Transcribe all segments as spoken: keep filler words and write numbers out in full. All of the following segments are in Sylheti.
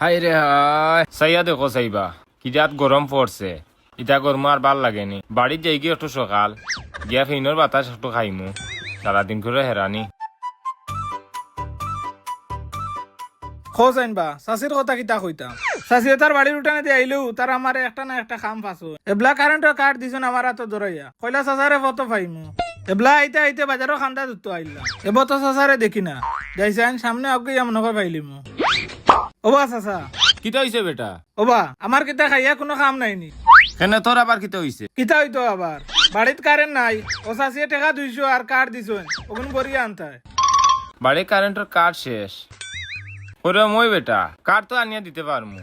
হায় রে হায়, চাইয়া দেখো চাইবা, কিজাত গরম পড়ছে। ইতা গরমো আর ভালা লাগে নি। বাড়িত যাইগি একটু সকাল, গিয়া ফেইনর বাতাস একটু খাইমু। সারাদিন করে হেরানি। খোঁজ আইনবা, চাচির কথা কিতা কইতাম। চাচিয়ে তার বাড়ির উঠানেদি আইলেউ তার আমারে একটা না একটা কাম ফাঁসো। এবলা কারেন্টর কাট দিছইন আমার আতো ধরাইয়া। কইলা চাচারে ফতো পাইমু। এবলা আইতে আইতে বাজারর কান্দাত উত্তো আইলাম। এবো তো চাচারে দেখি না। যাইছাইন সামনে আগুইয়া মনো কয় পাইলিমু। ওবা চাচা। কিতা অইছে বেটা? ওবা, আমার কিতা খাইয়া কুনু কাম নাই নি? কেনে, তোর আবার কিতা অইছে? কিতা অইতো আবার? বাড়িত কারেন্ট নাই। অউ চাচিয়ে টেকা দুইশো আর কাট দিছইন। অগুন ভরিয়া আনতায়। বাড়িত কারেন্টর কাট শেষ। ওরে মই বেটা, কাট তো আনিয়া দিতে পারমু,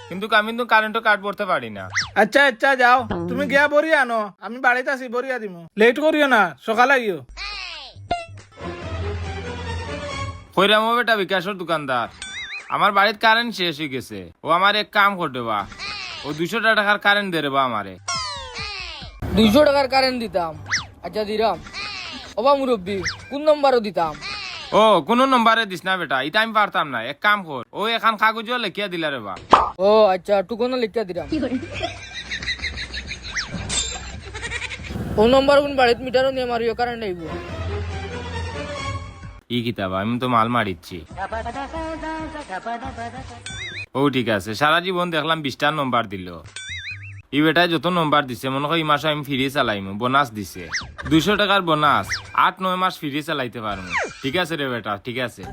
কিন্তু আমি তো কারেন্টর কাট ভরতে পারি না। আচ্ছা, আচ্ছা, যাও, তুমি গিয়া ভরিয়া আনো, আমি বাড়িত আছি, ভরিয়া দিমু। লেট করিও না, সকাল আইও। কইরাম ও বেটা বিকাশর দোকানদার, আমার বাড়িত কারেন্ট শেষ অইগেছে, অউ আমারে এক কাম কর দেবা, অউ দুইশো টেকার কারেন্ট দে রেবা আমারে। দুইশো টেকার কারেন্ট দিতাম? আচ্ছা, দিরাম। ওবা মুরব্বি, কুন নম্বরো দিতাম? ও, কুনু নম্বরে দিস না বেটা, ইতা আমি পারতাম না। এক কাম কর, অউ এখান কাগজো লেখিয়া দিলা রেবা। ও আচ্ছা, টুকনো লেখিয়া দিরাম। অউ নম্বর কুন বাড়িত মিটারো নিয়া মারিও, কারেন্ট আইবো। ই কিতা বা, আমি তো মাল মারিচ্ছি। ও ঠিক আছে, সারা জীবন দেখলাম বিশটা নম্বর দিল। ই বেটায় যত নম্বর দিছে, মনো কয় ই মাসো আমি ফ্রি চালাইমু, বোনাস দিছে। দুইশো টেকার বোনাস, আট নয় মাস ফ্রি চালাইতে পারমু। ঠিক আছে রে বেটা, ঠিক আছে।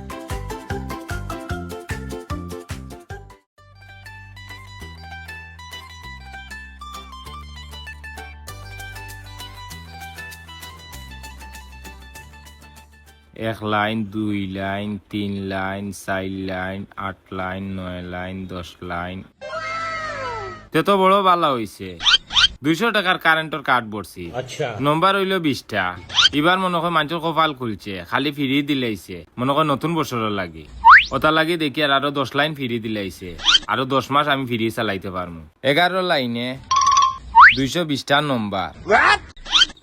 এক লাইন, দুই লাইন, তিন লাইন, চাইর লাইন, আট লাইন, নয় লাইন, দশ লাইন। তে তো বড় বালা অইছে। দুইশো টেকার কারেন্টর কাট ভরছি। আচ্ছা। নম্বর অইলো বিশটা। ইবার মনো কয় মানষর কপাল খুলছে, খালি ফ্রি দিলাইছে। মনো কয় নতুন বছরর লাগি। অতার লাগি দেখিয়ার আরো দশ লাইন ফ্রি দিলাইছে। আরো দশ মাস আমি ফ্রি চালাইতে পারমু। এগারো লাইনে দুইশো বিশটা নম্বর।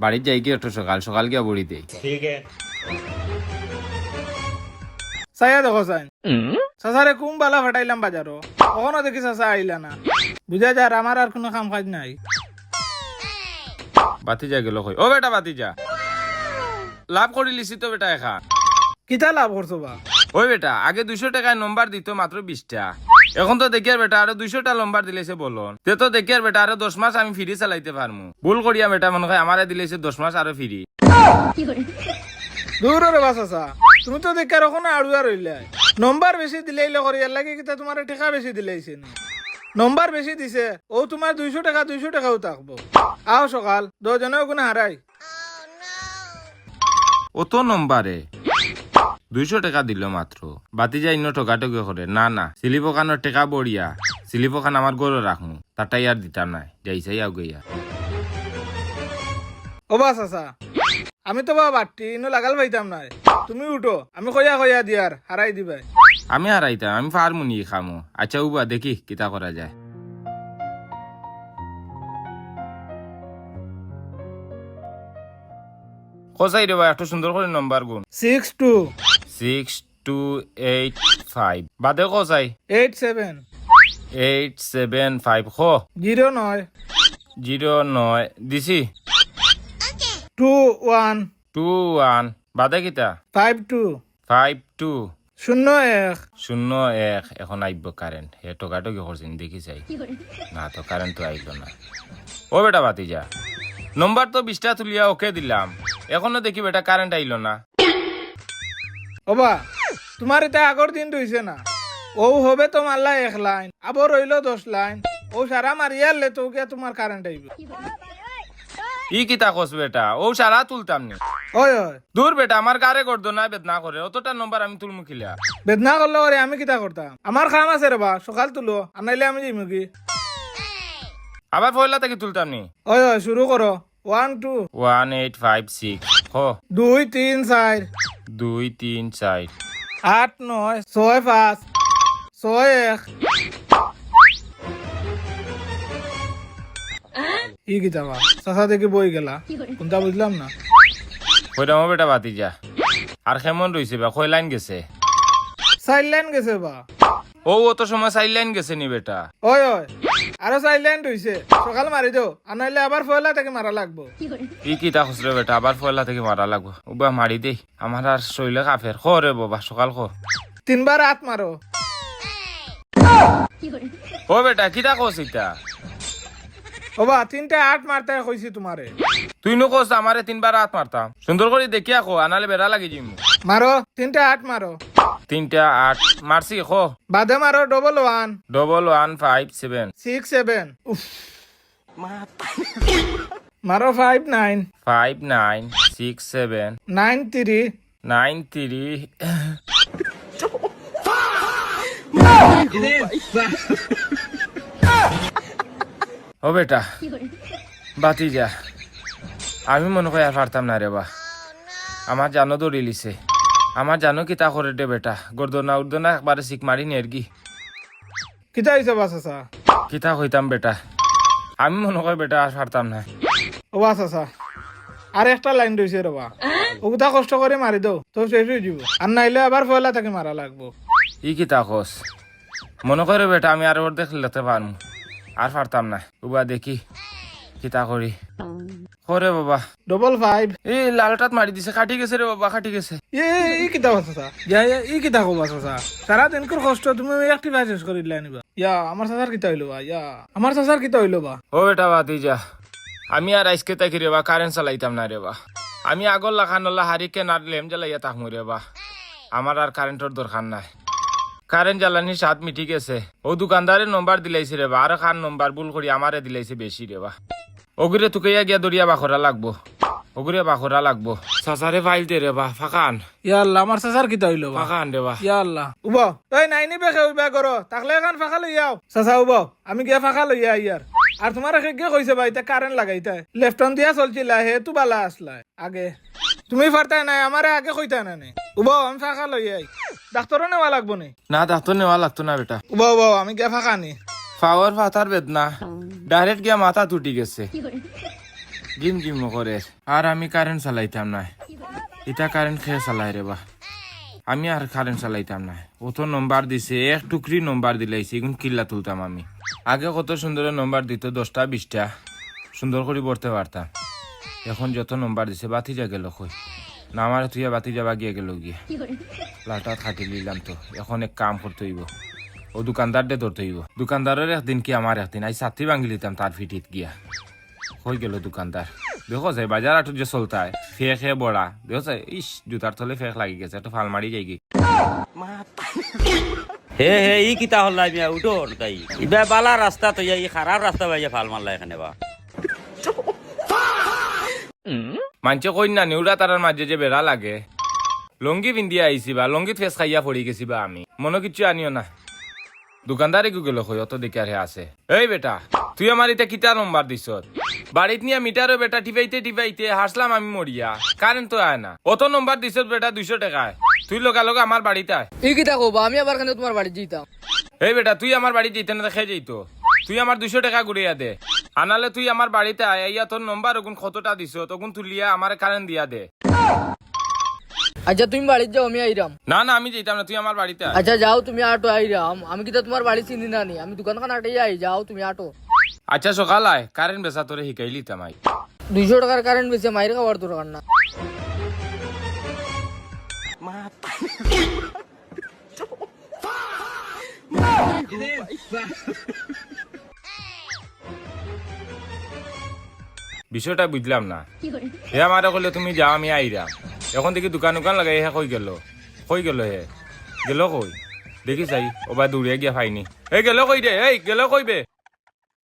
বাড়িত যাইগি একটু সকাল সকাল গিয়া ভরি দেই। ঠিক আছে। চাইয়া দেখো চাইন। চাচারে কুন বালা ফাটাইলাম বাজারো। অখনো দেখি চাচা আইলা না। বুঝা যার আমার আর কুনু কাম কাজ নাই। বাতিজা গেল কই? ও বেটা বাতিজা। লাভ করিলিছি তো বেটা এখান। কিতা লাভ করছো বা? ওই বেটা, আগে দুইশো টেকায় নম্বর দিত মাত্র বিশটা। এখন তো দেখিয়ার বেটা আরো দুইশোটা নম্বর দিলাইছে বলন। তে তো দেখিয়ার বেটা আরো দশ মাস আমি ফ্রি চালাইতে পারমু। ভুল করিয়া বেটা মনো কয় আমারে দিলাইছে দশ মাস আরো ফ্রি। দূর রে বা চাচা, তুমি তো দেখিয়ার অখনো আড়ুয়া রইলায়। নম্বর বেশি দিলাইলে করি, এর লাগি কিতা তুমারে টেকা বেশি দিলাইছে নি? নম্বর বেশি দিছে, অউ তুমার দুইশো টেকা, দুইশো টেকাউ থাকবো। আও সকাল, দুইজনে অগুন হারাই। অত নম্বরে দুইশো টেকা দিল মাত্র। বাতিজা ইনো ঠগাঠগি করে, না, না, স্লিপ অখানর টেকা ভরিয়া, স্লিপ অখান আমার ঘরো রাখমু, তারটাই আর দিতাম নায়, যাই চাই আগুইয়া। ও বা চাচা, আমি তো বা বাট্টি, ইনো লাগাল পাইতাম নায়। তুমি উঠো, আমি কইয়া কইয়া দিয়ার, হারাই দিবায়। আমি হারাইতাম, আমি পারমু নি ই কামো। আচ্ছা উবা, দেখি কিতা করা যায়। কসাই রে বা, একটু সুন্দর করি নম্বর গুন। Six two. Six two eight five. বাদে কসাই। Eight seven. Eight seven five. ক। জিরো নয়। জিরো নয়। দিছি। Two one. Two one. বাদে কিতা? Five two. Five two. শূন্য এক। শূন্য এক। এখন আইব কারেন্ট। হে ঠগাঠগি করছে নি, দেখি চাই। না তো, কারেন্ট তো আইলো না। ও বেটা বাতিজা, নম্বর তো বিশটা তুলিয়া ওকে দিলাম, এখনো দেখি বেটা কারেন্ট আইলো না। ও বা, তুমার ইতা আগর দিন রইছে না। অউ হবে তো মারলা এক লাইন, আবার রইলো দশ লাইন। অউ সারা মারিয়ারলে তো গিয়া তুমার কারেন্ট আইব। ই কিতা কস বেটা, অউ সারা তুলতাম নি। ওই, ওই। দূর বেটা, আমার গারে গর্দনায় বেদনা করে, অতটা নম্বর আমি তুলমু কিলা? বেদনা করলে ওরে আমি কিতা করতাম? আমার কাম আছে রে বা, সকাল তুলো, আর নাইলে আমি যাইমুগি। আবার পয়লা থাকি তুলতাম নি? ওই, ওই, শুরু করো। One two. One eight five six. ক। দুই তিন চাইর। দুই তিন চাইর। আট নয় ছয় পাঁচ ছয় এক। ই কিতা বা? চাচা দেখি বই গেলা। কুনটা বুঝলাম না। কইরাম ও বেটা বাতিজা। আর কেমন রইছে বা? কয় লাইন গেছে? চাইর লাইন গেছে বা। ও, অত সময় চাইর লাইন গেছে নি বেটা? ওই, ওই, আরো চাইর লাইন রইছে, সকাল মারি দেও, আর নাইলে আবার পয়লা থাকি মারা লাগবো। ই কিতা কস রে বেটা, আবার পয়লা থাকি মারা লাগবো? উবা মারি দেই, আমার আর শরীরে কাফের। ক রে বাবা, সকাল ক। তিনবার আট মারো। ও বেটা, কিতা কস ইতা? ওবা, তিনটা আট মারতে কইছি তোমারে। তুই নু কস আমারে তিনবার আট মারতাম। সুন্দর করি দেখিয়া ক, আনালে বেড়া লাগি যিমু। মারো, তিনটা আট মারো। তিনটা আট মারছি, ক। বাদে মারো, double one। Double one five seven। Six seven। উফ। মারো, five nine। Five nine six seven। Nine three। Nine three। ও বেটা, বাতি যা, আমি মনো করি আর পারতাম না রে বা। আমার জানো দৌড়িলিছে, আমার জানো কিতা করে রে বেটা, গর্দনা উর্দনা একবারে সিক মারি নেরগি। কিতা অইছে বা চাচা? কিতা কইতাম বেটা, আমি মনো করি বেটা আর পারতাম না। ও বা চাচা, আর একটা লাইন রইছে রে বা, ওগুতা কষ্ট করি মারি দেও, তো শেষ অই যিবো, আর নাইলে আবার পয়লা থাকি মারা লাগবো। ই কিতা কস? মনো করি বেটা আমি আর অর্ধেক লেতে পারমু, আর পারতাম না। উবা দেখি কিতা করি। ক রে বাবা। Double five। এই লালটাত মারি দিছে, কাটি গেছে রে বাবা, কাটি গেছে। এ, এ, ই কিতা বা চাচা? ইয়া, ইয়া, ই কিতা কও বা চাচা? সারা দিনকুর কষ্ট তুমি একটি ভাই শেষ করিলা নিবা। ইয়া, আমার চাচার কিতা অইলো বা? ইয়া, আমার চাচার কিতা অইলো বা? ও বেটা বাতি যা, আমি আর আইজকে থাকি রে বা কারেন্ট চালাইতাম না রে বা। আমি আগর লাখান অলা হারিকেন আর লেম জ্বালাইয়া থাকমু রে বা। আমার আর কারেন্টর দরকার নাই। কারেন্ট জ্বালানির স্বাদ মিটি গেছে। ও দোকানদারে নম্বর দিলাইছে রে বা, আর কার নম্বর ভুল করি আমারে দিলাইছে বেশি রে বা। ওগুরে তুকাইয়া গিয়া দরিয়া বাখরা লাগবো, ওগুরে বাখরা লাগবো। চাচারে ফাইল দে রে বা, ফাকান। ইয়া আল্লাহ, আমার চাচার কিতা অইলো বা? ফাকান রে বা। ইয়া আল্লাহ। উবা, এই নাইনি বেখে উবা করো, থাকলে এখান ফাকা লইয়াও। চাচা উবা, আমি গিয়া ফাকা লইয়া আইয়ার। আর তোমার একে গিয়ে কইছে বা, ইতা কারেন্ট লাগাইতায়। লেফটন দিয়া চলছিলা, হে তু বালা আসলায় আগে। তুমি পারতায় নাই, আমারে আগে কইতায় না নি। উবা, আমি ফাকা লইয়া আই। ডাক্তারও নেওয়া লাগবো নি? না, ডাক্তার নেওয়া লাগতো না বেটা। উবা, উবা, আমি গিয়া ফাকা নি। পাওর ফাতার বেদনা, direct গিয়া মাথাত উঠি গেছে। গিম গিম করে। আর আমি কারেন্ট চালাইতাম না। ইতা কারেন্ট কে চালায় রে বা। আমি আর কারেন্ট চালাইতাম না। অত নম্বর দিছে, এক টুকরি নম্বর দিলাইছে, ইগুন কিলা তুলতাম আমি। আগে কত সুন্দরে নম্বর দিত, দশটা বিশটা, সুন্দর করি পড়তে পারতাম। এখন যত নম্বর দিছে, বাতি যা গেল কই। না আমারে থুইয়া বাতি যাবা গিয়া গেল গিয়া। লালটাত খাটি লইলাম তো, এখন এক কাম করতে অইবো। ও দোকানদাররে ধরতে অইবো। দোকানদারর একদিন কি আমার একদিন, আইজ ছাতি ভাঙি লিতাম তার ফিটিত গিয়া। কই গেল দোকানদার? দেখো যে বাজার আটুত যে চলতায়, ফেকে বড়া। দেখো যে, ইস, জুতার তলে ফেক লাগি গেছে, একটু ফাল মারি যাইগি। হে, হে, ই কিতা হল্লা মিয়া, উঠো তাই। ইবা বালা রাস্তা তো, ই খারাপ রাস্তা বাইয়া ফাল মারলা এখানে বা। মানষে কইন না নি, উড়া তারার মাঝে যে বেড়া লাগে। লঙ্গি পিন্দিয়া আইছি বা, লঙ্গিত ফেস খাইয়া পড়ি গেছি বা আমি। মনো কিচ্ছু আনিও না। দোকানদারে গু গেল কই, অত দেখিয়ার হে আছে। এই বেটা, তুই আমার ইতা কিতা নম্বর দিছত? বাড়িত নিয়া মিটারো বেটা টিপাইতে টিপাইতে হাসলাম আমি মরিয়া। কারেন্ট তো আয় না। অত নম্বর দিছত বেটা দুইশো টেকায়। তুই লগালগ আমার বাড়িত আয়। ই কিতা কও বা, আমি আবার কেনে তোমার বাড়িত যাইতাম? এই বেটা, তুই আমার বাড়িত যাইতে না, তে কে যাইতো? তুই আমার দুইশো টেকা ঘুরাইয়া দে। আনালে তুই আমার বাড়িত আয়, আইয়া তোর নম্বর ওগুন কতটা দিছত, ওগুন তুলিয়া আমারে কারেন্ট দিয়া দে। আচ্ছা, তুমি বাড়িত যাও, আমি আইরাম। না, না, আমি যাইতাম না, তুই আমার বাড়িত আয়। আচ্ছা, যাও, তুমি আটো, আইরাম। আমি কিতা তোমার বাড়ি চিনি না নি? আমি দোকান খান আটাই আই, যাও, তুমি আটো। আচ্ছা, সকাল আয়, কারেন্ট বেচা তোরে হিকাইলিতাম আই। দুইশো টেকার কারেন্ট বেচে মাইর খাওয়ার দরকার না। বিষয়টা বুঝলাম না। হে আমারে কইলো, "তুমি যাও, আমি আইরাম।" এখন দেখি দোকান উকান লাগাই হে কই গেল? কই গেল হে? গেল কই? দেখি চাই, ও বা দৌড়িয়া গিয়া পাইনি। এই গেল কই রে? এই গেল কই বে?